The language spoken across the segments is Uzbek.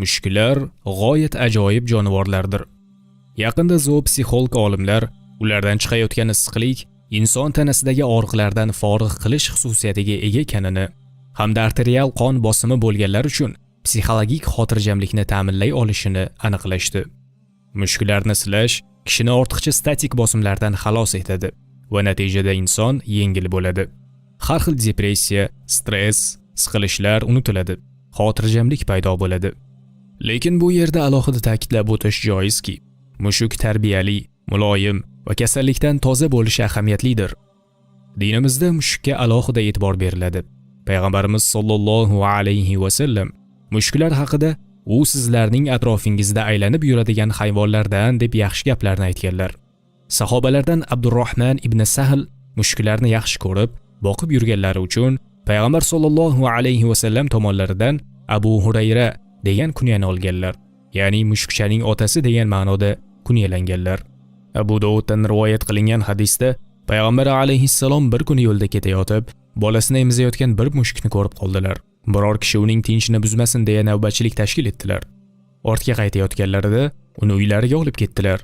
Mushuklar g'oyat ajoyib jonivorlardir. Yaqinda zoopsixolog olimlar ulardan chiqayotgan issiqlik inson tanasidagi og'riqlardan forig' qilish xususiyatiga ega ekanini hamda arterial qon bosimi bo'lganlar uchun psixologik xotirjamlikni ta'minlay olishini aniqlashdi. Mushuklarni silash kishini ortiqcha statik bosimlardan xalos etadi va natijada inson yengil bo'ladi. Har xil depressiya, stress, siqilishlar unutiladi, xotirjamlik paydo bo'ladi. Lekin bu yerda alohida ta'kidlab o'tish joizki, mushuk tarbiyali, muloyim va kasallikdan toza bo'lishi ahamiyatlidir. Dinimizda mushukka alohida e'tibor beriladi. Payg'ambarimiz sollallohu alayhi va sallam mushuklar haqida u sizlarning atrofingizda aylanib yuradigan hayvonlardan deb yaxshi gaplarni aytganlar. Sahobalardan Abdurrohman ibn Sahl mushuklarni yaxshi ko'rib, boqib yurganlari uchun payg'ambar sollallohu alayhi va sallam tomonlaridan Abu Hurayra degan kunyani olganlar. Ya'ni mushukchaning otasi degan ma'noda kunyalanganlar. Abu Dovuddan rivoyat qilingan hadisda payg'ambar alayhissalom bir kuni yo'lda ketayotib, bolasini emizayotgan bir mushukni ko'rib qoldilar. Biror kishi uning tinchini buzmasin deya navbatchilik tashkil etdilar. Ortga qaytayotganlarida uni uylariga olib ketdilar.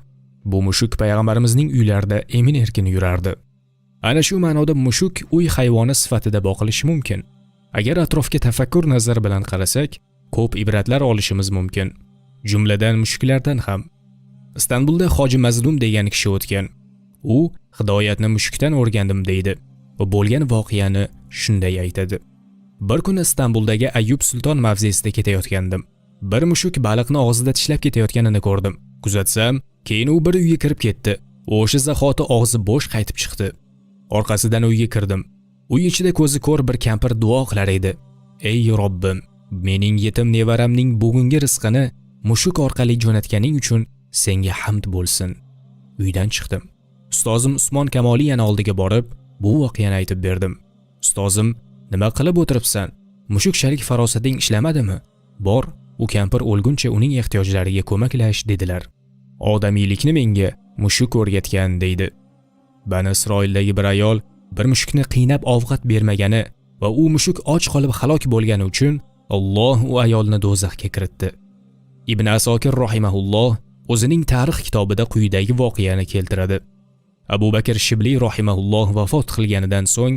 Bu mushuk payg'ambarimizning uylarida emin-erkin yurardi. Ana shu ma'noda mushuk uy hayvoni sifatida boqilishi mumkin. Agar atrofga tafakkur nazari bilan qarasak, ko'p ibratlar olishimiz mumkin. Jumladan mushuklardan ham. Istanbulda Hoji Mazlum degan kishi o'tgan. U hidoyatni mushukdan o'rgandim deydi va bo'lgan voqeani shunday aytadi. Bir kuni Istanbuldagi Ayyub Sulton mavzesida ketayotgandim. Bir mushuk baliqni og'zida tishlab ketayotganini ko'rdim. Kuzatsam, keyin u bir uyga kirib ketdi. O'sha zahoti og'zi bo'sh qaytib chiqdi. Orqasidan uyga kirdim. Uy ichida ko'zi ko'r bir kampir duo qilar edi. Ey Robbim, mening yetim nevaramning bugungi rizqini mushuk orqali jo'natganing uchun senga hamd bo'lsin. Uydan chiqdim. Ustozim Usmon Kamoliyani oldiga borib, bu voqeani aytib berdim. Ustozim, nima qilib o'tiribsan? Mushukchalik farosating ishlamadimi? Bor, u kampir o'lguncha uning ehtiyojlariga ko'maklash dedilar. Odamiylikni menga mushuk o'rgatgan deydi. Bani Isroildagi bir ayol bir mushukni qiynab ovqat bermagani va u mushuk och qolib halok bo'lgani uchun Alloh u ayolni do'zaxga kiritdi. Ibn Asokir rahimahulloh o'zining tarix kitobida quyidagi voqeani keltiradi. Abu Bakr Shibliy rahimahulloh vafot qilganidan so'ng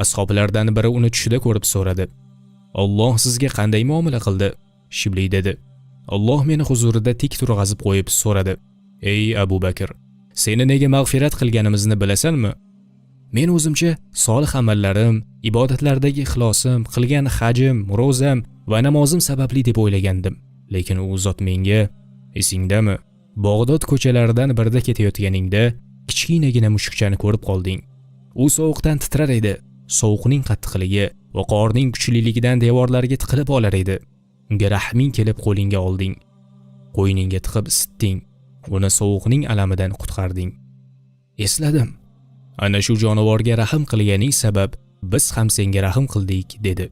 ashoblardan biri uni tushida ko'rib so'radi. Alloh sizga qanday muomala qildi? Shibliy dedi. Alloh meni huzurida tik turg'azib qo'yib so'radi. Ey Abu Bakr, seni nega mag'firat qilganimizni bilasanmi? Men o'zimcha solih amallarim, ibodatlardagi ixlosim, qilgan hajim, ro'zam va namozim sababli deb o'ylagandim. Lekin u zot menga, esingdami? Bog'dod ko'chalaridan birida ketayotganingda kichkinagina mushukchani ko'rib qolding. U sovuqdan titrar edi. Sovuqning qattiqligi va qorning kuchliligidan devorlarga tiqilib olar edi. Unga rahming kelib qo'lingga olding. Qo'yningga tiqib isitding. Uni sovuqning alamidan qutqarding. Esladim. Ana shu jonivorga rahm qilganing sabab biz ham senga rahm qildik, dedi.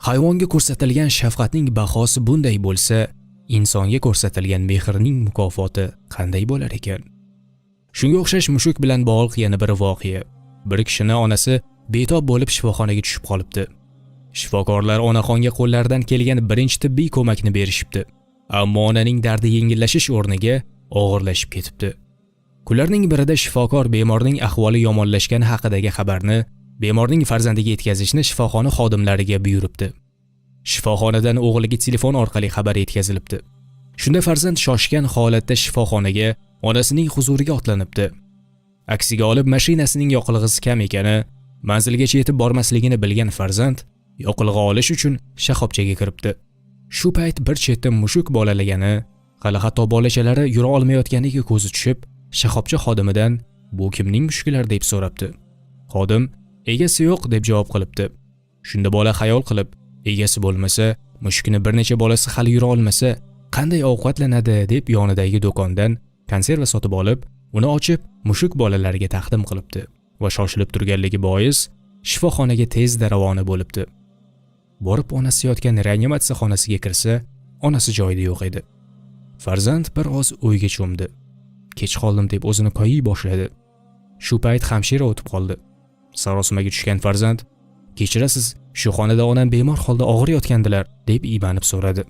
Hayvonga ko'rsatilgan shafqatning bahosi bunday bo'lsa, insonga ko'rsatilgan mehrning mukofoti qanday bo'lar ekan? Shunga o'xshash mushuk bilan bog'liq yana bir voqea. Bir kishini onasi betob bo'lib shifoxonaga tushib qolibdi. Shifokorlar onaxonga qo'llaridan kelgan birinchi tibbiy ko'makni berishibdi. Ammo onaning dardi yengillashish o'rniga og'irlashib ketibdi. Kunlarning birida shifokor bemorning ahvoli yomonlashgani haqidagi xabarni bemorning farzandiga yetkazishni shifoxona xodimlariga buyuribdi. Shifoxonadan o'g'liga telefon orqali xabar yetkazilibdi. Shunda farzand shoshgan holatda shifoxonaga onasining huzuriga otlanibdi. Aksiga olib mashinasining yoqilg'isi kam ekani, manzilgacha yetib bormasligini bilgan farzand yoqilg'i olish uchun shoxobchaga kiribdi. Shu payt bir chetda mushuk bolalagani, hali hatto bolachalari yura olmayotganiga ko'zi tushib, shoxobcha xodimidan "Bu kimning mushuklari?" deb so'rabdi. Xodim "Egasi yo'q" deb javob qilibdi. Shunda bola xayol qilib, egasi bo'lmasa, mushukni bir necha bolasi hali yura olmasa, qanday ovqatlanadi deb yonidagi do'kondan konserva sotib olib, uni ochib mushuk bolalariga taqdim qilibdi va shoshilib turganligi bois shifoxonaga tezda ravona bo'libdi. Borib onasi yotgan reanimatsiya xonasiga kirsa, onasi joyida yo'q edi. Farzand bir oz o'yga cho'mdi. Kech qoldim deb o'zini koyiy boshladi. Shu payt hamshira o'tib qoldi. Sarosimaga tushgan farzand, "Kechirasiz, shu xonada onam bemor holda og'ir yotgandilar", deb iymanib so'radi.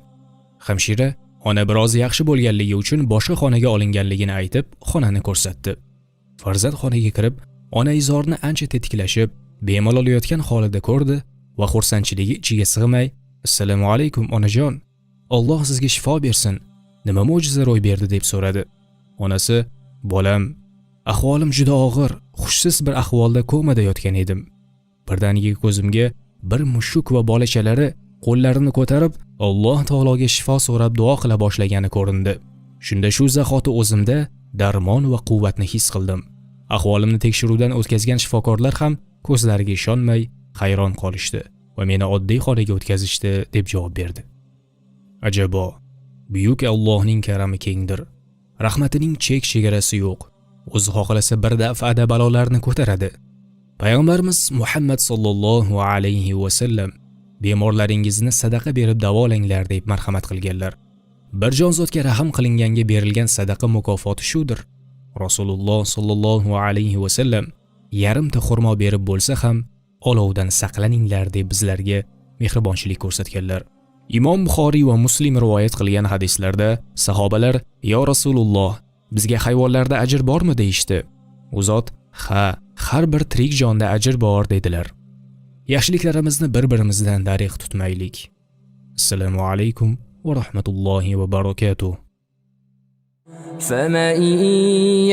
Hamshira ona biroz yaxshi bo'lganligi uchun boshqa xonaga olinganligini aytib, xonani ko'rsatdi. Farzand xonaga kirib, ona izorni ancha tetiklashib, bemalol yotgan holida ko'rdi va xursandchiligi ichiga sig'may, "Assalomu alaykum, onajon. Alloh sizga shifo bersin. Nima mo'jiza ro'y berdi?" deb so'radi. Onasi, "Bolam, ahvolim juda og'ir, hushsiz bir ahvolda komada yotgan edim. Birdaniga ko'zimga bir mushuk va bolachalari qo'llarini ko'tarib, Alloh taologa shifo so'rab duo qila boshlagani ko'rindi. Shunda shu zahoti o'zimda darmon va quvvatni his qildim. Ahvolimni tekshiruvdan o'tkazgan shifokorlar ham ko'zlariga ishonmay hayron qolishdi va meni oddiy xonaga o'tkazishdi", deb javob berdi. Ajabo, buyuk Allohning karami kengdir. Rahmatining chek chegarasi yo'q. O'zi xohlasa bir daf'ada balolarni ko'taradi. Payg'ambarimiz Muhammad sollallohu alayhi va sallam bemorlaringizni sadaqa berib davolanglar deb marhamat qilganlar. Bir jonzotga rahm qilinganga berilgan sadaqa mukofoti shudir. Rasululloh sollallohu alayhi va sallam yarimta xurmo berib bo'lsa ham olovdan saqlaninglar deb bizlarga mehribonchilik ko'rsatganlar. Imom Buxoriy va Muslim rivoyat qilgan hadislarda sahobalar: "Yo Rasululloh, bizga hayvonlarda ajr bormi?" deyishdi. U zot: "Ha, har bir tirik jonda ajr bor", dedilar. Yaxshiliklarimizni bir-birimizdan darig' tutmaylik. Assalomu alaykum va rahmatullohi va barakatuh. فمن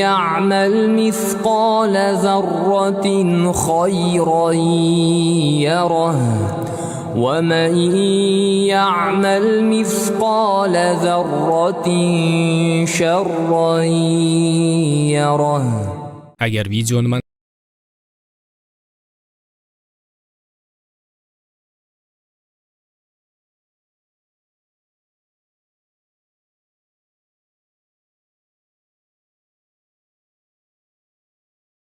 يعمل مثقال ذرة خيرا يره، ومن يعمل مثقال ذرة شرا يره. Agar videoni manfaatli deb topgan bo'lsangiz, like bosib, kanalga obuna bo'lib,